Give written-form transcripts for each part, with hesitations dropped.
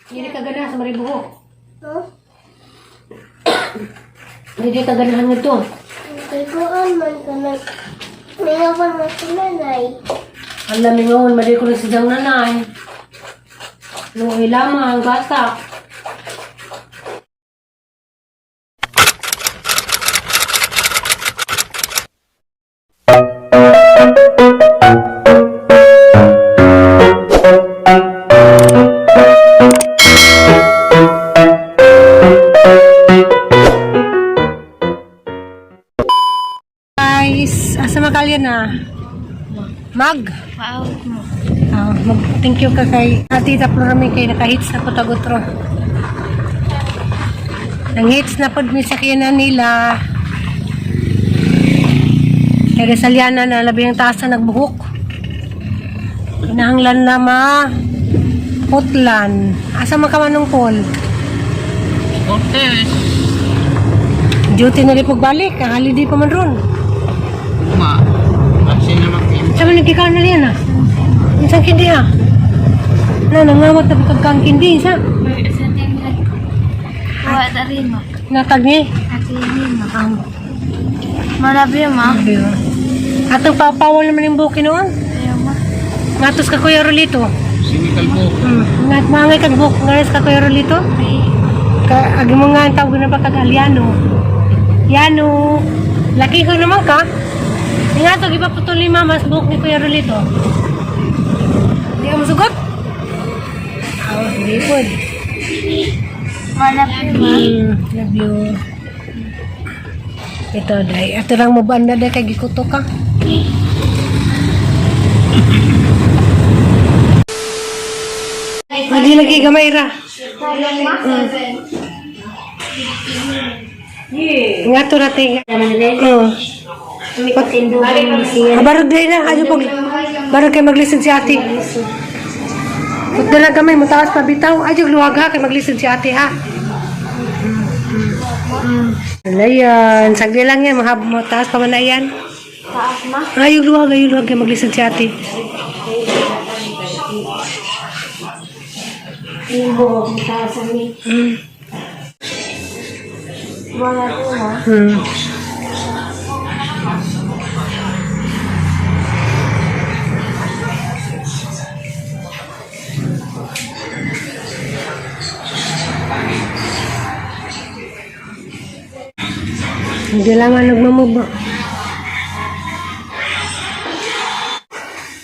Hindi ka ganahan sa maribuhok. No? Hindi ka ganahan nito. Kay kuan man ka na. Mingawan man si nanay. Ang lamingon, mali ko na si Jang nanay. Luoy lamang, gasak. Guys, asa makalya na? Mag. Paawit mo. Ah, mag thank you ka kay Ate Tita Rami kay naka-hits na po tagutro. Nang hits na pod mi sa kiyanan nila. Kay Rizaliana na labi ang taas na nagbuhok. Kinahanglan na ma putlan. Asa man ka manong Paul? Cortez. Duty na rin pagbalik, ang holiday pa man ron. Ma. Kasi naman kayo. Sa man nagkikaon na liyan ah. Isang kindi ah. Na, nangawat na pagkang kindi. Isa. Wa dari mo. Natag ni. Ate mo. Ang Malabi mo. Atong papawal naman yung buki noon. Ayaw mo. Ngatos ka Kuya Rolito. Sinikal po. Ngat mangay kag buhok ngatos ka Kuya Rolito. Ka agi mo nga ang tawag na pa kag Aliano. Yano. Laki ko naman ka. Nga to gipaputol ni Mama sa buhok ni Kuya Rolito. Hindi ka masugot? Oh, hindi po. Malabi mo. Love you. Ito, day. Ito lang mo ba na day kay gikuto ka? Mali lagi gamay ra. Nga to ra te. Oo. Ah, barog day na. Ayo pag barog kay maglisod si ate. Put na lang gamay mo taas pa bitaw. Ayo luwag ha kay maglisod si ate ha. Ano yan? Sagli lang yan. Mahab mo taas pa man na yan. Taas ma. Ayaw luwag kay maglisod si ate. Yung buhok mo taas ani. Malabi mo. Hindi lang man nagmamuba.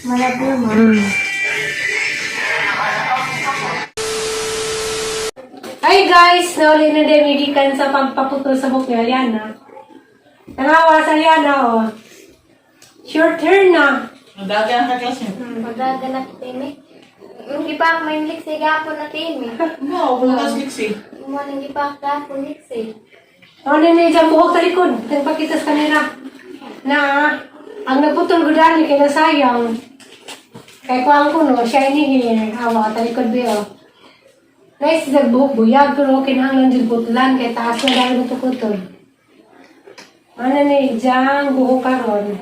Malabi mo. Hi guys! Nauli na din gikan sa pagpaputol sa buhok ni Aliana. Tanawa sa Aliana oh. Short hair na. Madagan ka kasi. Magaganap timi. Hindi pa ako may liksi gapon na timi. No, bukas liksi. Mo nang pa ako gapon liksi. Ano na yung buhok sa likod? Nagpakita sa kanila. Na, ang nagputol ko dali kay nasayang. Kay kuang ko no, shiny hair. Awa, talikod ba oh. Nice sa buhok buyag, pero kinahanglan jud putlan kay taas na dahil mo putol. Ano ni Jang buhok karon.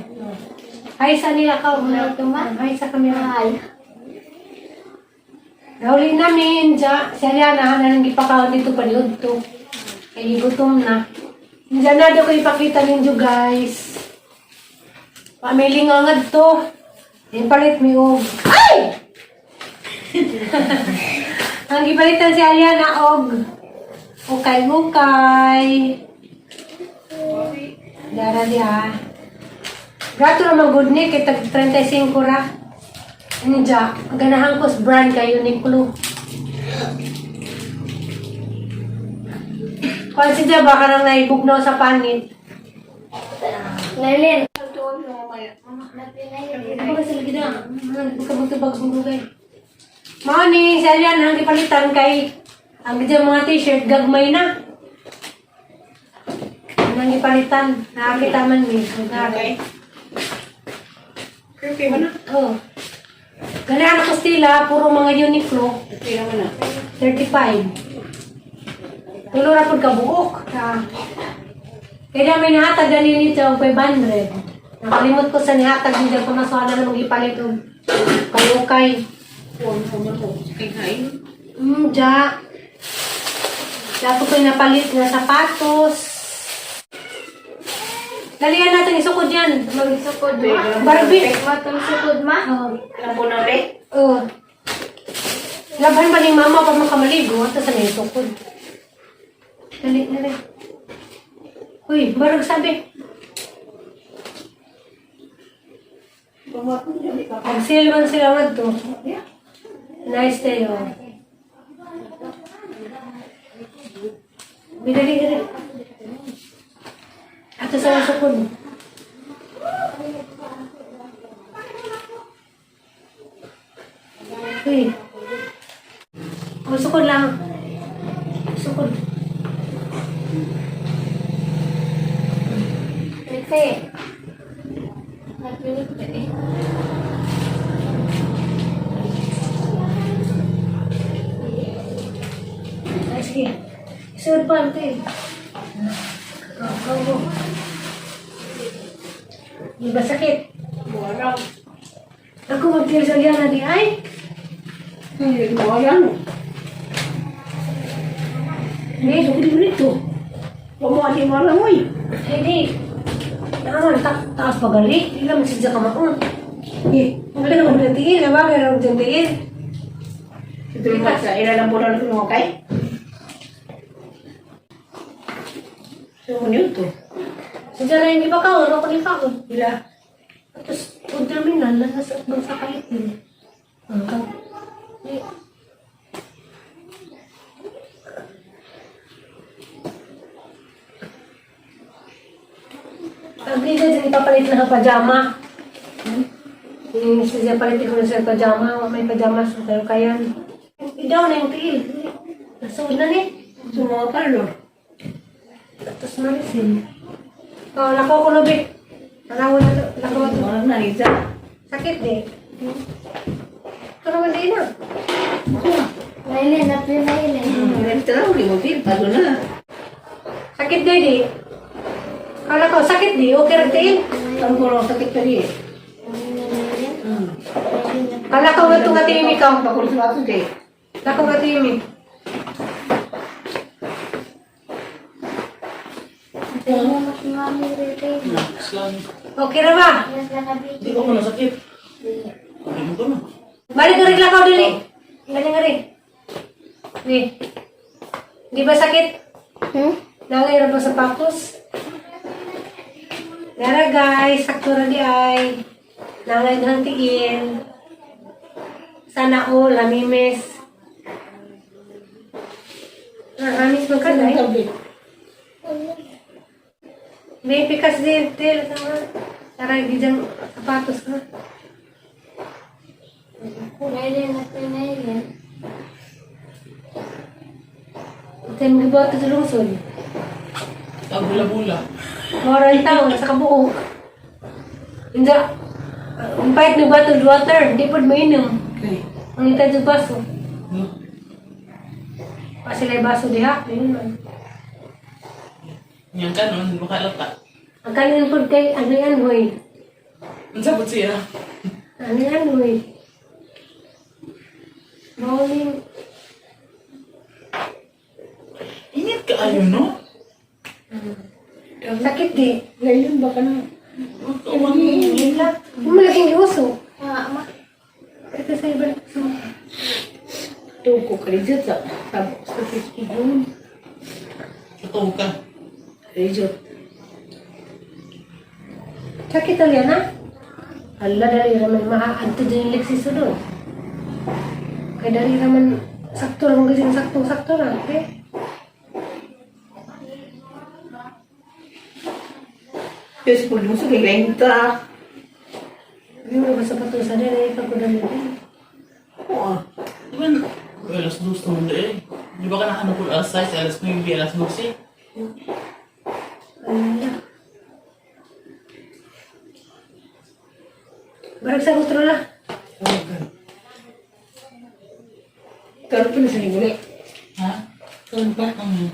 Hi sa nila ka, Ano ito, ma? Hi sa kamera. Mahal. Nahuli namin, ja, si Ariana, na nang gipakaon dito paniud to. Kay gutom na. Diyan na daw ko ipakita ninyo guys. Pamili nga nga to. Yung palit mi og. Ay! Ang gipalitan si Ariana og ukay ukay. Dara di ha. Gato naman good ni kay tag 35 ra. Ninja, ganahan ko sa brand kay Uniqlo. Kung si Jab, baka nang naibugnaw sa panit. Nalin. Ano ba sa lagi na? Bukabog-tubag sa mugay. Mao ni, si Alian, ang gipalitan kay ang dyan mga t-shirt, gagmay na. Ang gipalitan, nakakita man ni. Okay. Okay mo na. Oo. Ganahan ako stila, puro mga Uniqlo. Okay naman na. 35. Tulo ra pud ka buok. Ah. Kaya may nahatag gani nito og 500. Nakalimot ko sa nihatag niya pamasuhan na namang ipalit og kayukay. Huwag mo man ko. Kay kain. Ja. Dapat ko yung napalit na sapatos. Dalihan natin, isukod yan. Sukod ma. Barbie. Matang sukod ma. Oh. Alam ko na ulit. Oh. Laban pa ni mama pa makamaligo. Ato sa may sukod. Dali, dali. Uy, barag sabi. Mag-sale man sila nga to. Nice day, oh. Bidali, dali. Ato sa may sukod. Uy. Oh, sukod lang. Sukod. Liksi. Nagpilit ka eh. Ay, sige. Sukod pa, ante. Oh, go, go. Di ba sakit? Wala. Ako magtiil sa liyan na di ay. Hindi mo yan. Hindi. Hindi mo nito. Kumuha di mo alam mo eh. Hindi. Naman, taas pagali. Hindi lang masidya ka maon. Eh, ang galing ng tiil. Diba? Meron dyan tiil. Ito yung sa ilan ang bulan ko kay. So, mo nito. Sadya na yung iba ka, ano ko ni ka. Ila. Tapos, food terminal, nasa bang sa kalit din. Ang kang. Eh. Ang ganda dyan, ipapalit na ka pajama. Hmm? Siya palit ko na siya pajama. May pajama sa kayo kayan. Idaw na yung tiil. Nasuod na ni. So, mga parlor. Tapos marisin. Oh, lakaw ko lubi. Lakaw na to. Lakaw to. Wala na, Liza. Sakit di. Ito naman di na. Mailin, napil mailin. Hindi na uli mo, Bill. Pago na. Sakit di di. Kala ko, sakit di. Okay ra tiil. Ang kulo sakit pa di eh. Kala ko nga itong atimi ka. Pakulo sa ato eh. Lakaw nga atimi. Okay ra ba? Hindi ko mo nasakit. Hindi mo ko na. Balik ka rin lakaw dali. Balik ka rin. Di. Di ba sakit? Hmm? Nangay ra ba sa patos? Dara guys, sakto ra di ay. Nangay ng tiil. Sana all, hamimes. Ah, hamis man ka dai. May pikas din, til. Sama. Tara, gijang sapatos ka. Mailin, napil mailin. Ito yung gibuhat sa lungsod. Ang bula-bula. Moral taon sa kabuok. Hindi. Ang pahit ng bottled water, di po mainom. Okay. Ang itad sa baso. No? Pa sila baso diha. Ayun man. Yan ka nun, baka lata. Ang kanin po kay ano yan, hoy. Ang sabot siya. Ano yan, hoy. Morning. Init ka ayo, no? Sakit di. Ngayon baka na. Magkawan mo. Yun lang. Yung malaking giuso. Ah, ma. Ito sa iba. Tuko ka Rizot sa sa Facebook. Totoo ka. Rizot. Sakit talaga na. Ala, dali raman maaadto dyan yung leksis doon. Kaya dali raman, sakto raman kasi sakto-sakto ra. Okay? Facebook mo sa lengta. Hindi mo ba sapatos sa dali, ikaw ko dali. Oo. Di ba, 2:00 naman eh. Di ba ka nakano ko alas 6, alas 9, alas 12? Ala. Barag sa gustro na. Pero pa na sa liguli. Ha? Karon pa. Hmm.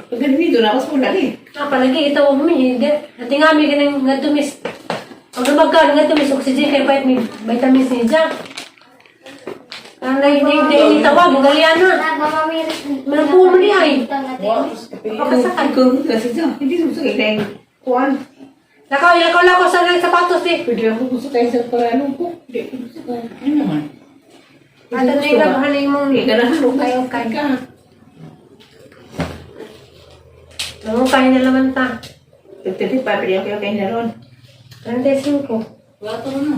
Pag ganun dito na ako sa ulan eh. Ah, palagi ito mo hindi. Ati nga mi kanang ngadto mis. Pag lumagka ngadto mis oxygen kay pait mi vitamins ni Jack. Ang nahinay tawag, galian na. Manampulo mo niya ay. Wa, tapos kape. Pakasakay. Ikaw kasi dyan. Hindi sumasakay tayo. Kuan. Lakaw, lakaw, lakaw sa ng sapatos eh. Pwede lang ko sakay sa paralong ko. Hindi ko sakay. Ano naman? At ano yung labahan mong Hindi ka na Okay, okay. ka. Oo, kaya na laman ta. 35 pwede ako kayo na ron. 35. Wala to na.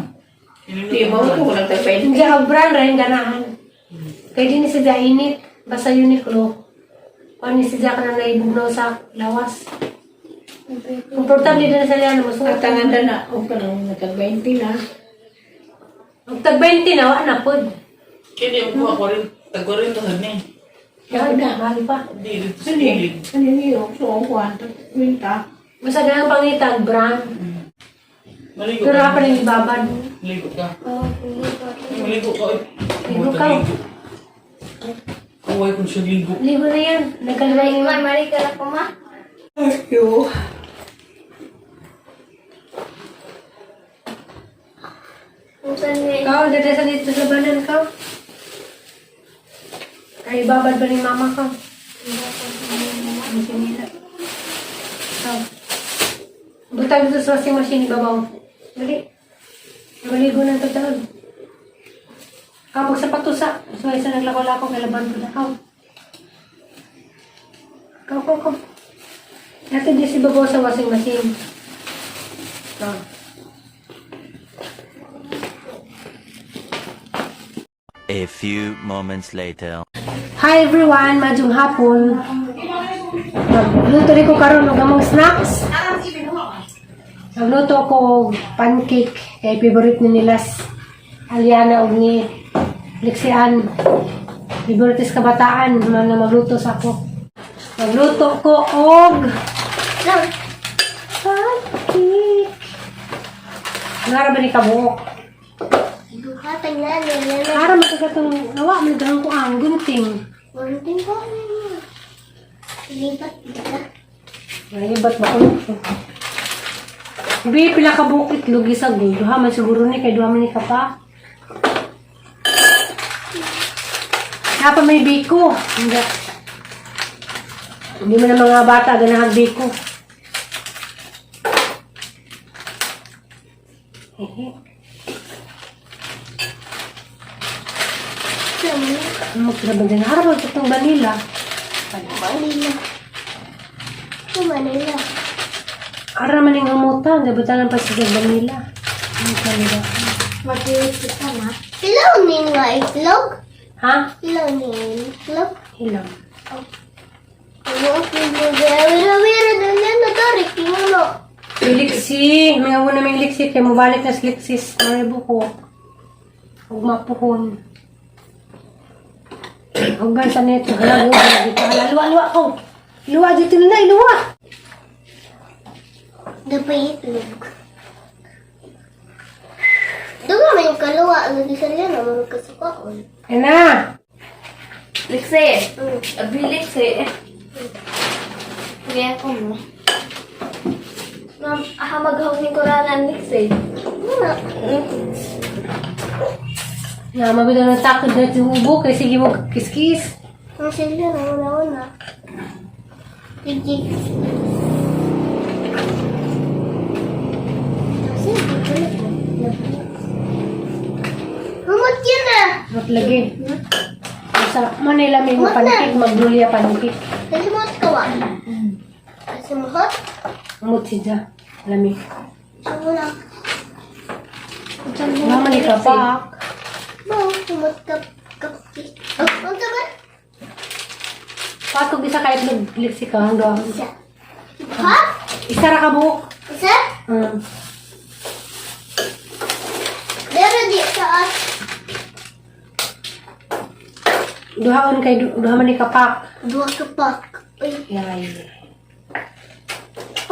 Hindi mo ko walang tayo Hindi ako brand rin ganahan. Kaya din si init. Basta Uniqlo. Kung ni si ka na naibugnaw sa lawas. Komportable din sa liyan. Mas At ang handa na, o ka na, nagkag-20 na. Ang tag 20 na, wala na po. Kaya di ako ako rin. Tagwarin to sa ni. Mahal na, mahal pa. Hindi, dito sa Ano gilid. Ano niyo? So, kuan, 20. Basta ganang pangitag, brand. Maligo Pero ka. pa rin ibabad. Maligo ka. Maligo ka. Oy. Ligo ka. Kuway kung siya ligo. Ligo na yan. Nagkalaway Ma, mari ka na ko, ma. Ayo. Kung saan niya. Ikaw, dito sa dito sa banan ka. Kay babad ba ni mama ka? Ang sinila. Ikaw. Butang dito sa washing machine, ibabaw. Dali. Maligo na ito taon. Kapag sapatos sa, so isa naglako-lako, kay laban ko na. Ikaw. Ikaw, ikaw, ikaw. Natin din si babaw sa washing machine. Ikaw. A few moments later. Hi everyone, madyong hapon. Magluto rin ko karon og among snacks. Magluto ko og pancake kay favorite ni nilas Aliana og ni Lixian. Favorite sa kabataan man na magluto sa ako. Magluto ko og pancake. Ngara ba ni kabuok? Duha, tingnan niya. Para makagatong nawa man dahon ko ang gunting. Gunting ko na niya. Lipat dito. Ay, ba't ba ko? Bi, pila ka bukit lugi sa go. Duha man siguro ni kay duha man ni ka pa. Napa may biko. Hindi. Hindi man ang mga bata ganahag biko. Hehe. Ano magtrabaho din? Harap ang itong vanilla. Manila. Manila. Ara man yung umutan. Dapat pa sa vanilla. Ano vanilla? Mag-iwit kita na. Ilaw ni nga itlog? Ha? Ilaw ni itlog? Hilaw. Ano Liksi, may una may liksi kay mobalik na sa liksis may buko. Ug mapuhon. Ug gan sa neto hala luwa dito hala luwa luwa ko. Luwa dito na luwa. Dapat itlog. Duga man yung kaluwa, lagi sa liyan, naman kasukaon. Ana, Likse. Abi likse. Kaya ko mo. Ma'am, aha maghawin ko na ang likse. Ano? Na mabida na takod na ubo kay sige mo kiskis. Ang sila na una-una. Sige. Humot yun ah! Not lagi. Sa Manila may mo pancake, magnolia pancake. Kasi humot ka wa? Kasi humot? Umot siya. Lami. Sumula. Mama ni kapak. Mo, humot ka cupcake. Oh, ang tagal. Patog isa kahit liksi ka hanggang. Isa. Ha? Isa ra ka buok. Isa? Meron di sa as. Duhaon kay duha man ni kapak. Dua kapak. Uy. Yay.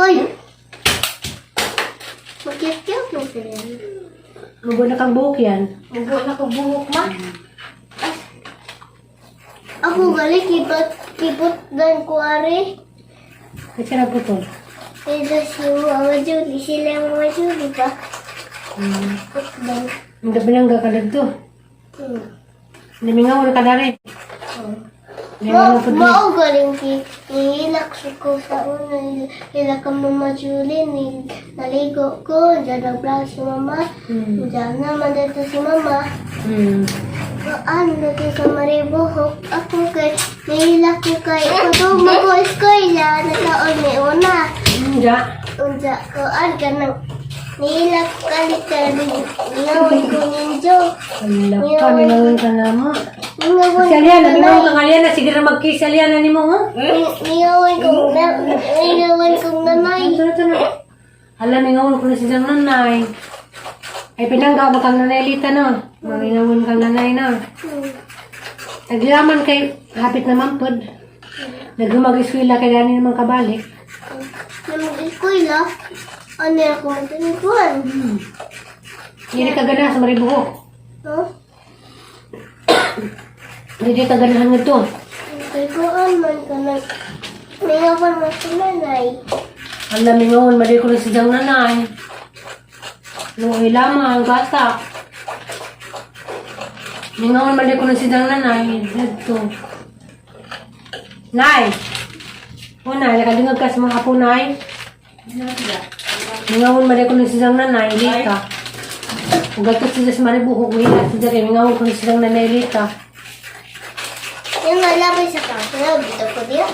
Uy. Magkiyap-kiyap mo sila. Mubo na kang buhok yan. Mubo na ko buhok ma. Ako gali kibot kibot dan kuari. Kasi na putol. Kaya si Mama Julie, sila yung Mama Julie ba? Dan. Ang gabi lang kakalad to. Nimingaw ka dari. Mao Nimingaw po mao galing ki nihilak ko sa una, hilak ka Mama Julie ni naligo ko diyan nag si Mama. Diyan naman dito si Mama. Kuan dito sa Maribuhok ako kay nihilak ko kay kuto mo ko eskwela nakaon ni una. Ja. Unsa kuan kanang nihilak ko kalit kay ningawan ko ninjo. Wala ka, mingaw ka na mo. Ningawan Si ko Aliana, mingaw nanay. ka nga Aliana. Sige na mag-kiss Aliana ni mo, ha? Ningawan kong nanay. Ito na, ito na. Alam, mingaw ko na si Jang nanay. Ay, pinangga ba kang nanay Lita, no? Mamingawan kang nanay, no? Naglaman kay hapit naman pod. Nagumag-eskwela kay gani naman kabalik. Na mag-eskwela, ano ako magtulikuan? Hindi ka ganahan sa Maribuhok. No? Hindi ka ganahan nito. Tulikuan man ka na. Ningawan man sa nanay. Alam, mingawan, mali ko na si Jang nanay. Luoy lamang, ang gata. Mingawan, mali ko na si Jang nanay. Dito. Nay! O, nay, nakadungag ka sa mga apo, nay. Mingawan, mali ko na si Jang nanay. Lita. Ugatot siya sa Maribuhok. Wala siya rin. Mingawan ko na si Jang nanay, Lita. Yung nalabay sa kanya, dito ko diya.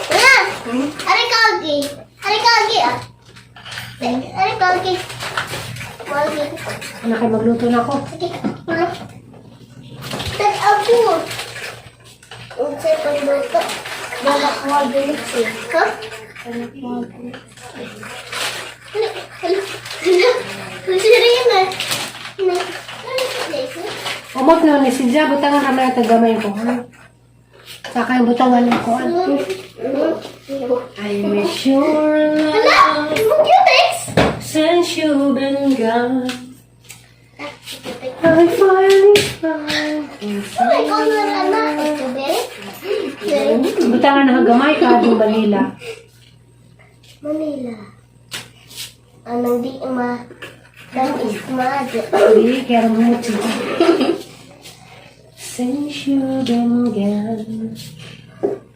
Wala! Ari kagi! Ari kagi ah! Ari kagi! Wagi. Anak, ay magluto na ako. Sige, wala. Tag-abo! Unsay pagluto? Wala ko mabilis eh. Ha? Wala ko mabilis. Hala, hala, hala. Sirena. Na, Umot na ni si Jab, butangan kami at gamay ko. Ha? Saka yung butangan ko. I miss your Hala! love Cutex! since you've been gone. I finally found Oh my God, wala na. Ito, bere? Bere? Butangan na gamay ka adong Manila. Manila. Anong di ma... Nang ismad. Hindi, kaya rumot siya. Since you've been gone,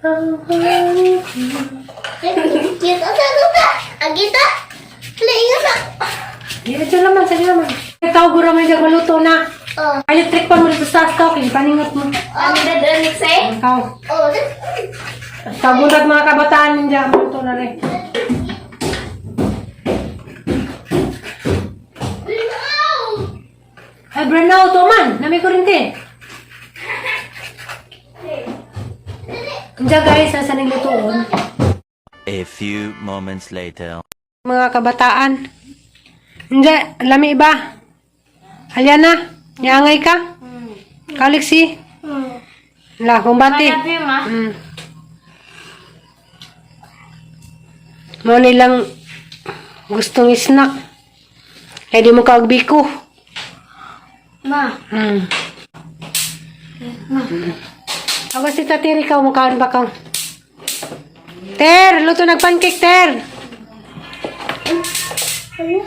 I finally found. Cute. Asa, asa, Agita! Hala, ingat na! Ito naman, sige naman. Ikaw, gura mo yung maluto na. Oh, Electric pa mo dito sa askaw, kaya paningot mo. Ano na doon, eh? Ikaw. oh, Tagulat mga kabataan ninja, maluto na rin. Ay, Breno, to man. Nami ko rin te. Diyan guys, nasa ning lutoon. A few moments later. Mga kabataan. Hindi, lami iba. Aliana, niangay ka? Kaliksi? La, kumbati. Mo nilang gustong snack. Kaya di mo kagbiko. Ma. Ako si Tatiri ka, mukhaan ba kang? Ter, luto nag pancake, Ter. Ano?